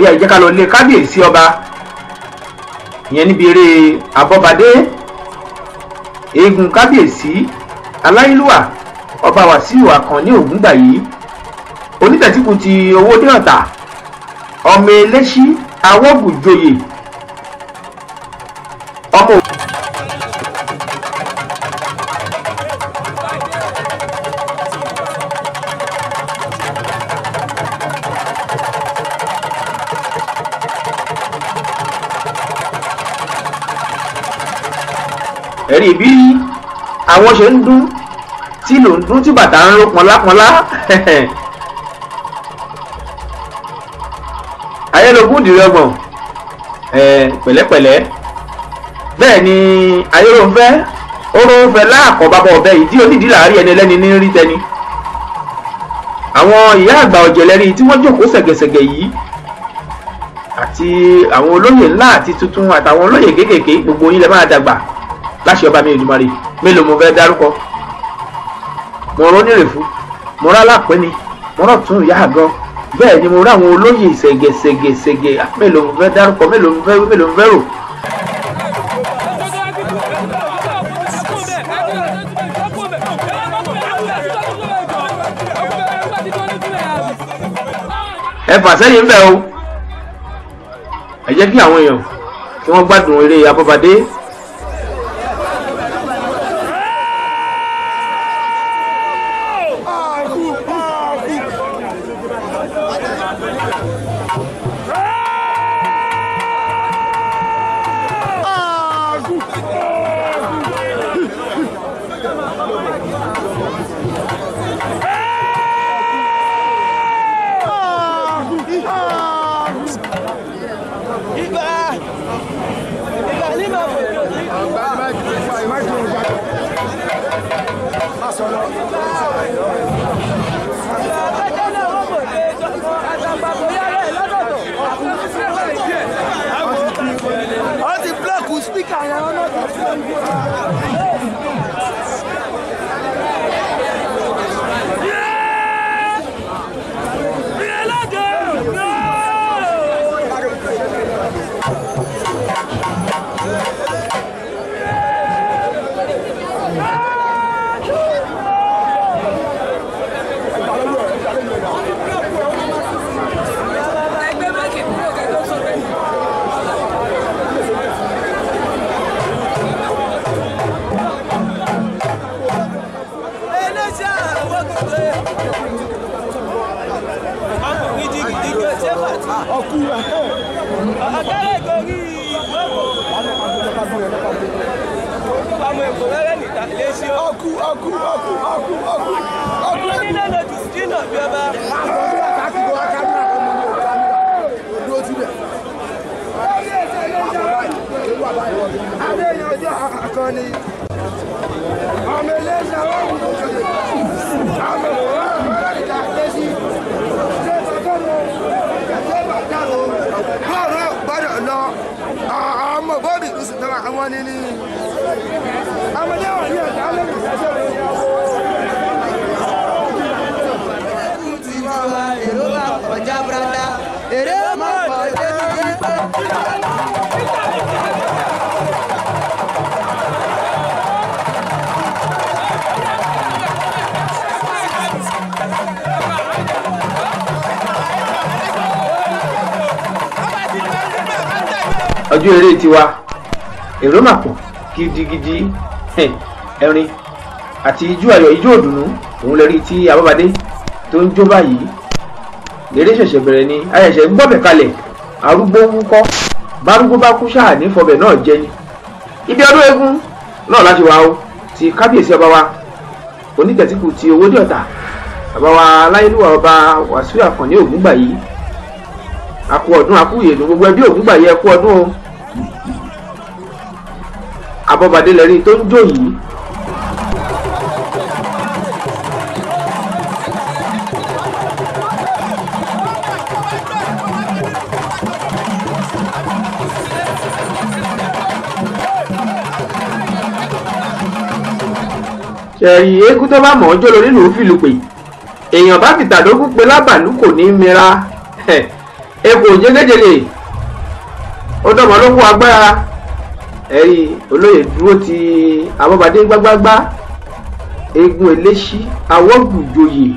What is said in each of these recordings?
Ẹ jẹ́ ká lọ lé kábíyèsí ọba ìyẹn níbi eré Abọ́badé. Eégún kábíyèsí aláyélúwà ọba Wàsíù Àkànní Ògúngbàyí onítẹ̀síkù ti Owódé Ọ̀tà ọmọ eléṣí awọ́gùnjoyè ọmọ. Ẹ̀rí bí àwọn ṣe ń dún tí ló ń dún tí bàtà ń ró pọnlápọnlá. Ayélogún dìrẹ́gbọ̀n pẹ̀lẹ́pẹ̀lẹ́. Bẹ́ẹ̀ ni ayélòfẹ́ oròfẹ́ láàkọ́ bàbá ọ̀bẹ yìí tí onídìí láàárín ẹni ẹlẹ́ni ní rí tẹni. Àwọn ìyá àgbà ọ̀jẹ̀lẹ́rí tí wọ́n jókòó ṣẹ̀gẹ̀ṣẹ̀gẹ̀ yìí àti àwọn olóyè ńlá àti tuntun àtàwọn olóyè kéékèèké, gbogbo yín lẹ máa dàgbà láṣẹ ọba mi Èdùmàrè. Mélòó mo fẹ́ dárúkọ? Mo rọ́ nírèfú, mo rọ́ alápẹ́ni, mo rọ́ tún ìyá àgọ́, bẹ́ẹ̀ ni mo rọ́ àwọn olóyè ṣẹ̀gẹ̀ṣẹ̀gẹ̀ṣẹ̀gẹ̀. Mélòó mo fẹ́ dárúkọ? Mélòó mo fẹ́, mélòó mo fẹ́ rò? Ẹ fà sẹ́yìn ń bẹ̀ o, ẹ jẹ́ kí àwọn èèyàn kí wọ́n gbádùn eré Abọ́badé. Ọjọ́ eré tiwa èrò mà pọ̀ gidigidi, ẹ̀rín àti ijó ayọ̀ ijó òdùnnú òun lè rí tí Abọ́badé tó ń jó báyìí. Eré ṣẹ̀ṣẹ̀ bẹ̀rẹ̀ ni, ayẹ̀ṣẹ̀ ń gbọ́bẹ̀ kalẹ̀, arúgbó wúkọ́, bárúgbó bá kú ṣáà ní fọbẹ̀ náà jẹ ni. Ibi ọdún eégún náà láti wá o ti kábíyèsí ọba wa onítẹ̀síkù ti Owódé Ọ̀tà bàbá wa aláyélúwà ọba Wàsíù Àkànní Ògúngbàyí. Àkú ọdún, àkú ìyèdùn, gbogbo ẹbí Ògúngbàyí ẹ kú ọdún o. Abọ́badé lẹ́rí tó ń jó yìí. Ṣẹ̀rí eégún tó bá mọ̀ ọ́ jó lórí lòún fìlù pè, èèyàn bá fìtàdógún pé lábàlú kò ní í mira. Epo jégéjèlè ó dọ̀mọ́ ló kó agbára. Ẹ̀rí olóyè dúró ti Abọ́badé gbágbágbá, eégún eléṣí awọ́gùnjoyè.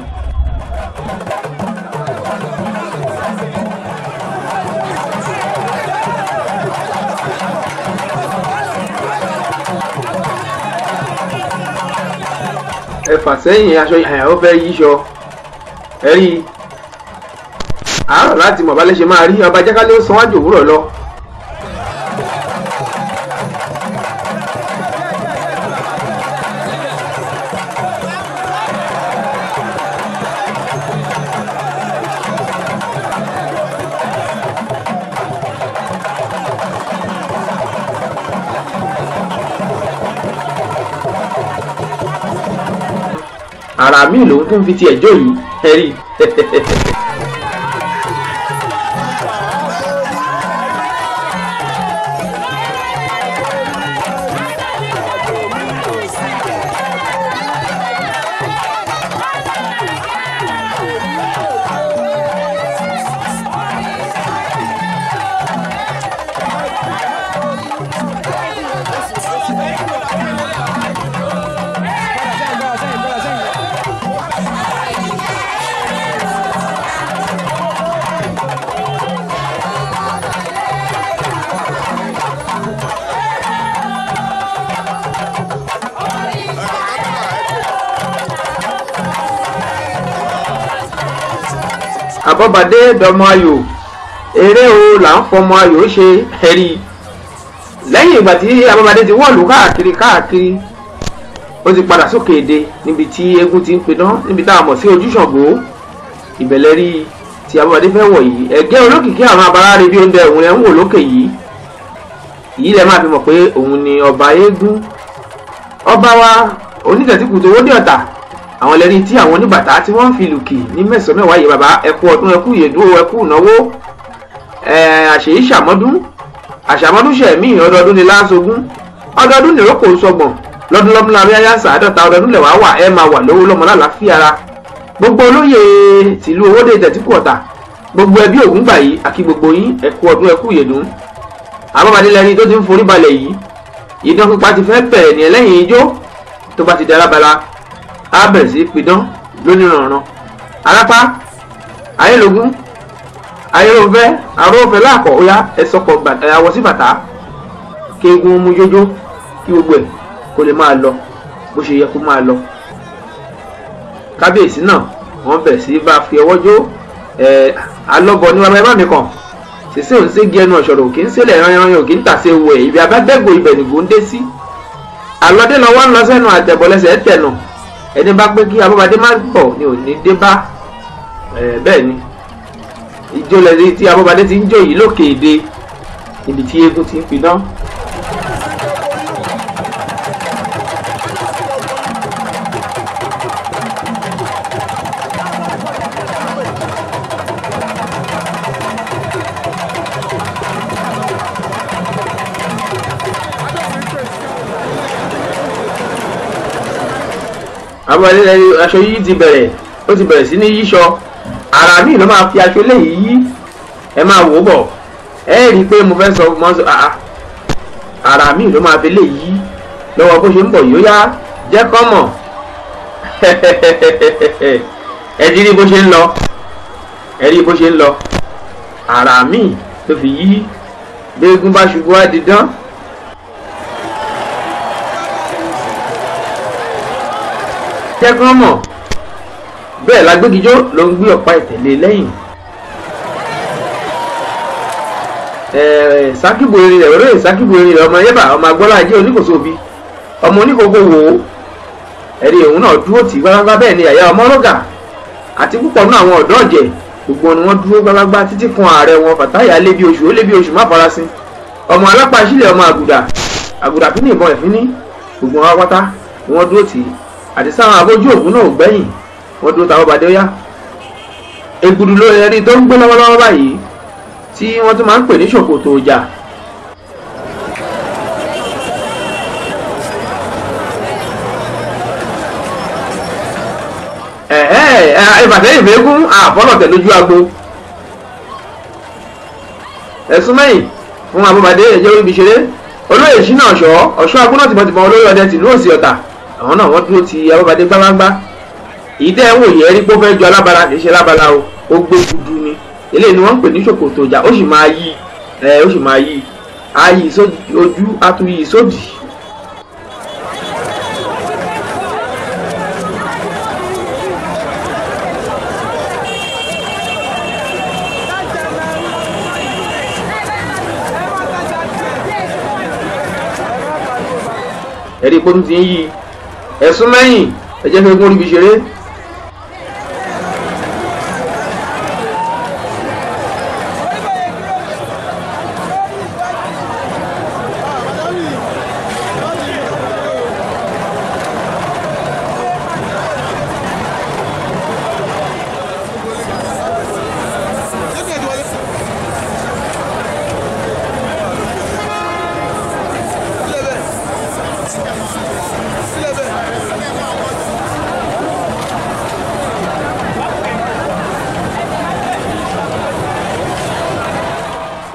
Ẹ̀fà sẹ́yìn aṣọ ó fẹ́ yíṣọ. Ẹ̀rí àárọ̀ láti mọ̀ balẹ̀ ṣe máa rí ọba jákálé ó san wájú òwúrọ̀ lọ. Ara mi lòun tún fi ti ẹjọ́ yìí ẹ̀rí. Abọ́badé dọmọ ayò, eré o là ń fọmọ ayò ṣe. Ẹ̀rí lẹ́yìn ìgbà tí Abọ́badé ti wọ́ọ̀lù káàkiri káàkiri, ó ti padà sókè èdè níbi tí eégún ti ń pidán, níbi tá a mọ̀ sí Ojúṣàngó. Ìbẹ̀lẹ̀ rí tí Abọ́badé fẹ́ wọ̀ yìí, ẹ̀gẹ́ olókìkí àwọn abara rí bí oúnjẹ òun lẹ́ ń wò lókè yìí. Yìí lẹ́ máa fi mọ̀ pé òun ni ọba eégún, ọba wa onítẹ̀tíkù tó wó dé Ọ̀tà. Àwọn lẹ́rí tí àwọn oníbàtà tí wọ́n ń fi lùkì ní mẹ́sàn-án mẹ́wàá yìí. Bàbá ẹkú ọdún, ẹkú ìyèdún, ẹkú ìnáwó, àṣèyí ṣàmọ́dún, àṣàmọ́dún ṣẹ̀mí, ọdọọdún ni láṣogún, ọdọọdún nìrókò sọgbọ̀n, lọ́dún lọ́dún la ríáyá sàádọ́ta ọdọọdún lẹ̀wá wà, ẹ máa wà lówó lọ́mọ lálàáfíà ara. Gbogbo olóyè tìlú Owódé Ìtẹ̀tíkù Ọ̀tà, gbogbo ẹbí Ògúngbà yìí, àkí gbogbo yín ẹkú ọdún, ẹkú ìyèdún. Abọ́badé lẹ́ni tó ti ń forí balẹ̀ yìí, ìdán pípa ti fẹ́ bẹ̀rẹ̀ ní ẹlẹ́yìn ijó tó bá ti di alábala, á bẹ̀rẹ̀ sí pidán lóníranran. Arápá ayélogún ayélofẹ́ arófẹ́ láàkọ̀, ó yá ẹ sọkọ̀ àwọ̀ sí bàtà kéegun mú jójó kí gbogbo ẹ̀ kó lè máa lọ bó ṣe yẹ kó máa lọ. Kábíyèsí náà wọ́n bẹ̀rẹ̀ sí bá fi ọwọ́ jó. Alọ́bọ ní wàá bá mi kàn ṣèṣe òun ségi ẹnu ọ̀ṣọ̀rọ̀ òkè ń sílẹ̀ rányánrányán òkè ń tàṣe wọ ẹ̀ ibi abẹ́gbẹ́gbò ibẹ̀ nìgbò ń dé sí. Àlọ́dé lọ́wọ́ ń lọ sẹ́nu àtẹ̀bọ̀lẹ́sẹ̀ tẹ̀nà, ẹni bá pé kí Abọ́badé má bọ̀ ni ò ní dé bá. Bẹ́ẹ̀ ni ijó lẹ́ni tí Abọ́badé ti ń jó yìí lókè èdè níbi tí eégún ti ń pidán. Abọ́badé lẹ́ni aṣọ yíyí ti bẹ̀rẹ̀, ó ti bẹ̀rẹ̀ sí ní yíṣọ. Ara mi ló máa fi aṣọ eléyìí yí, ẹ máa wò ó bọ̀, ẹ rí i pé mo fẹ́ sọ mọ́ sọ ara mi ló máa fi eléyìí yí lọ́wọ́ bó ṣe ń bọ̀ yìí, ó yá jẹ́ kọ́ mọ̀. Ẹ ti rí bó ṣe ń lọ, ẹ rí bó ṣe ń lọ. Ara mi ló fi yí, gbẹ́gun bá ṣubú á di dán. Jẹ́ kọ́ mọ̀ bẹ́ẹ̀ lágbégijó ló ń gbé ọ̀pá ìtẹ̀lé lẹ́yìn. Sákìbò erin rẹ̀ olóyè sákìbò erin rẹ̀ ọmọ yẹ́bà ọmọ agbọ́lá ajé oníkòsó òbí ọmọ oníkókó wò ó, ẹ̀rí òun náà dúró tì gbágbá. Bẹ́ẹ̀ ni àyà ọmọ ọlọ́gà àti púpọ̀ nínú àwọn ọ̀dọ́ ọ̀jẹ̀ gbogbo ni wọ́n dúró gbágbá títí kan ààrẹ wọn Fàtáyà lé bí oṣù ó lé bí oṣù má farasin ọmọ alápá sílẹ̀ ọmọ àgùdà àgùdà fínì ìbọn ẹ̀fínní gbogbo wọn pátá ni wọ́n dúró tì í àti sáwọn abójú ògún náà ò gbẹ́yìn wọ́n dúró táwọn bàdé ó yá. Ègbùdù ló ẹni tó ń gbé lọ́wọ́lọ́wọ́ báyìí tí wọ́n tún máa ń pè ní ṣòkòtò ọjà. Ìbàtẹ́ ìfẹ́gún àfọlọ̀tẹ̀ lójú agbo. Ẹ̀sùn mẹ́yìn fún Abọ́badé ẹ̀jẹ̀ orí ibi ṣeré. Olóyè Ṣínà Ọ̀ṣọ́ Ọ̀ṣọ́ agbóná tìbọ̀tìbọ̀ olóyè ọdẹ tìlú Òsì Ọ̀tà, àwọn náà wọ́n dúró ti Abọ́badé gbágbágbá. Èyí tẹ́ ẹ ń wò yẹ rí pé ó fẹ́ jọ alábala, kì í ṣe alábala o, ó gbé gudu ni. Eléyìí ni wọ́n ń pè ní ṣòkòtò ìjà, ó sì máa yí ẹ, ó sì máa yí, á yí ojú, á tún yí sódì. Ẹ̀rí pé ó ti ń yí. Ẹ̀sùn mẹ́yìn ẹ̀jẹ̀ fẹ́ gún orí ibi ṣeré.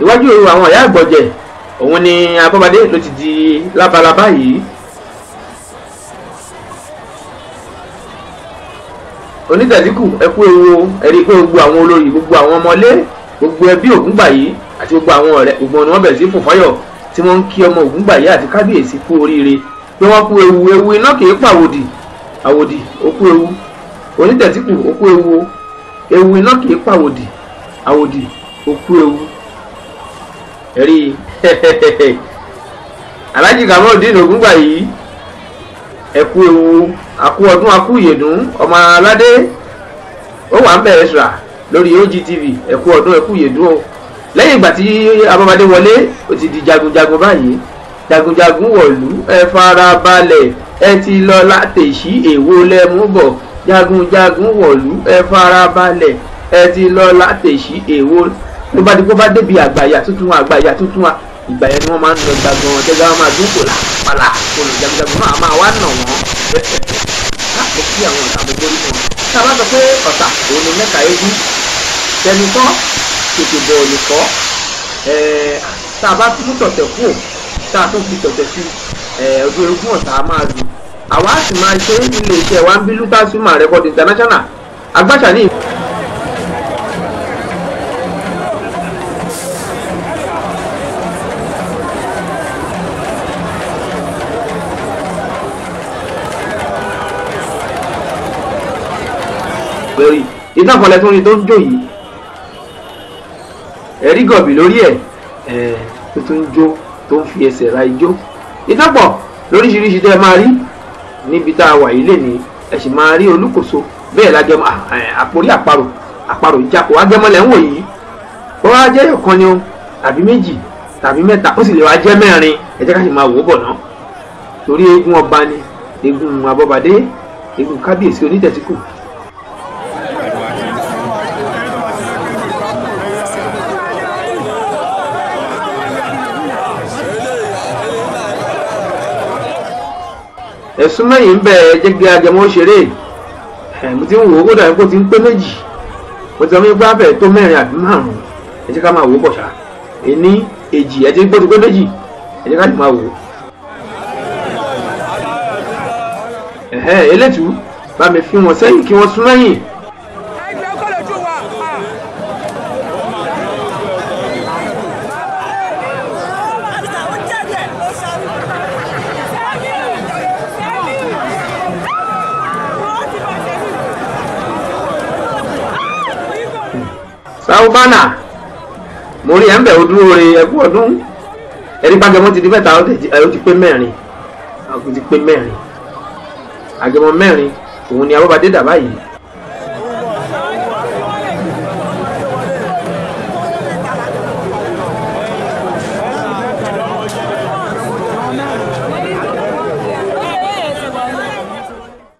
Iwájú àwọn ìyá àgbọ̀jẹ̀ òun ni Abọ́badé ló ti di lábalábá yìí. Onítẹ̀síkù ẹkú ewu, ẹ̀rí pé gbogbo àwọn olórí, gbogbo àwọn ọmọlé, gbogbo ẹbí Ògúngbàyí àti gbogbo àwọn ọ̀rẹ́, gbogbo ni wọ́n bẹ̀rẹ̀ sí fò fáyọ̀ tí wọ́n ń kí ọmọ Ògúngbàyí àti kábíyèsí kú oríire pé wọ́n kú ewu. Ewu iná kì í pa àwòdì, àwòdì ó kú ewu. Onítẹ̀síkù ó kú ewu, ewu iná kì í pa àwòdì, àwòdì ó kú ewu. Ẹ̀rí Alhaji Kamaldeen Ògúngbàyí ẹ̀kú ewu, àkú ọdún, àkú ìyèdún, ọmọ aládé ó wà ń bẹ̀rẹ̀ ṣà lórí OGTV. Ẹ̀kú ọdún, ẹ̀kú ìyèdún o. Lẹ́yìn ìgbà tí Abọ́badé wọlé ó ti di jagunjagun báyìí. Jagunjagun wọ̀lú, ẹ farabalẹ̀, ẹ ti lọ látẹ̀sí èwo lẹ́mú bọ̀. Jagunjagun wọ̀lú, ẹ farabalẹ̀, ẹ ti lọ látẹ̀sí èwo. Ló bá di kó bá débi àgbàyà tuntun, àgbàyà tuntun, ìgbà yẹn ni wọ́n máa ń lọ gbàgbọ́n tẹ́gbà wọn máa dún kòlà pàlà kòlà, jagunjagun náà máa wá nà wọ́n. Láàpò kí àwọn ọ̀tá gbogbo rí wọn. Tá a bá sọ pé ọ̀tà òun ni mẹ́ka eégún, tẹnukọ́ tètè bọ̀ọ̀lù kọ́. Tá a bá mú tọ̀tẹ̀ kú, tá a tún fi tọ̀tẹ̀ sí ọdún eégún ọ̀tá máa dùn. Àwa sì máa ṣe nílé iṣẹ́ wa ń bí Lutas Human Record International agbáṣà ní. Lórí iná kan lẹ́tún ní tó ń jó yìí, ẹ̀rí gọ̀bì lórí ẹ̀ tó tún ń jó, tó ń fi ẹsẹ̀ ra ijó. Iná pọ̀ lóríṣiríṣi tẹ́ ẹ máa rí níbi tá a wà yìí lè ní, ẹ sì máa rí olúkòso bẹ́ẹ̀ lágẹmọ àpòrí àparò àparò ìjákò agẹmọ lẹ́ ń wò yìí. Ó wá jẹ́ ọ̀kan ni o tàbí méjì tàbí mẹ́ta, ó sì lè wá jẹ́ mẹ́rin. Ẹ jẹ́ ká sì máa wò ó bọ̀ ná, torí eégún ọba ni eégún Abọ́badé, eégún kábíyèsí Onítẹ̀síkù. Ẹ̀sùn mẹ́yìn ń bẹ̀ ẹ jẹ́ kí agẹmọ ṣeré. Mo ti ń wò ó kó dàbí kó ti ń pé méjì, mo ti sọ fún yín pé abẹ́ tó mẹ́rin àbí márùn-ún. Ẹ jẹ́ ká máa wò ó bọ̀ ṣá. Ení èjì, ẹ ti gbó ti pé méjì, ẹ jẹ́ ká sì máa wò ó. Elétú bá mi fi wọn sẹ́yìn kí wọ́n sún mẹ́yìn. Sáwọ́bánà mo rí ẹ̀ ń bẹ̀ ó dúró re, ẹkú ọdún. Ẹ̀rí pàgẹ́mọ́ ti di mẹ́ta, ó ti pé mẹ́rin, ó ti pé mẹ́rin. Àgẹmọ mẹ́rin òun ni Abọ́badé dà báyìí.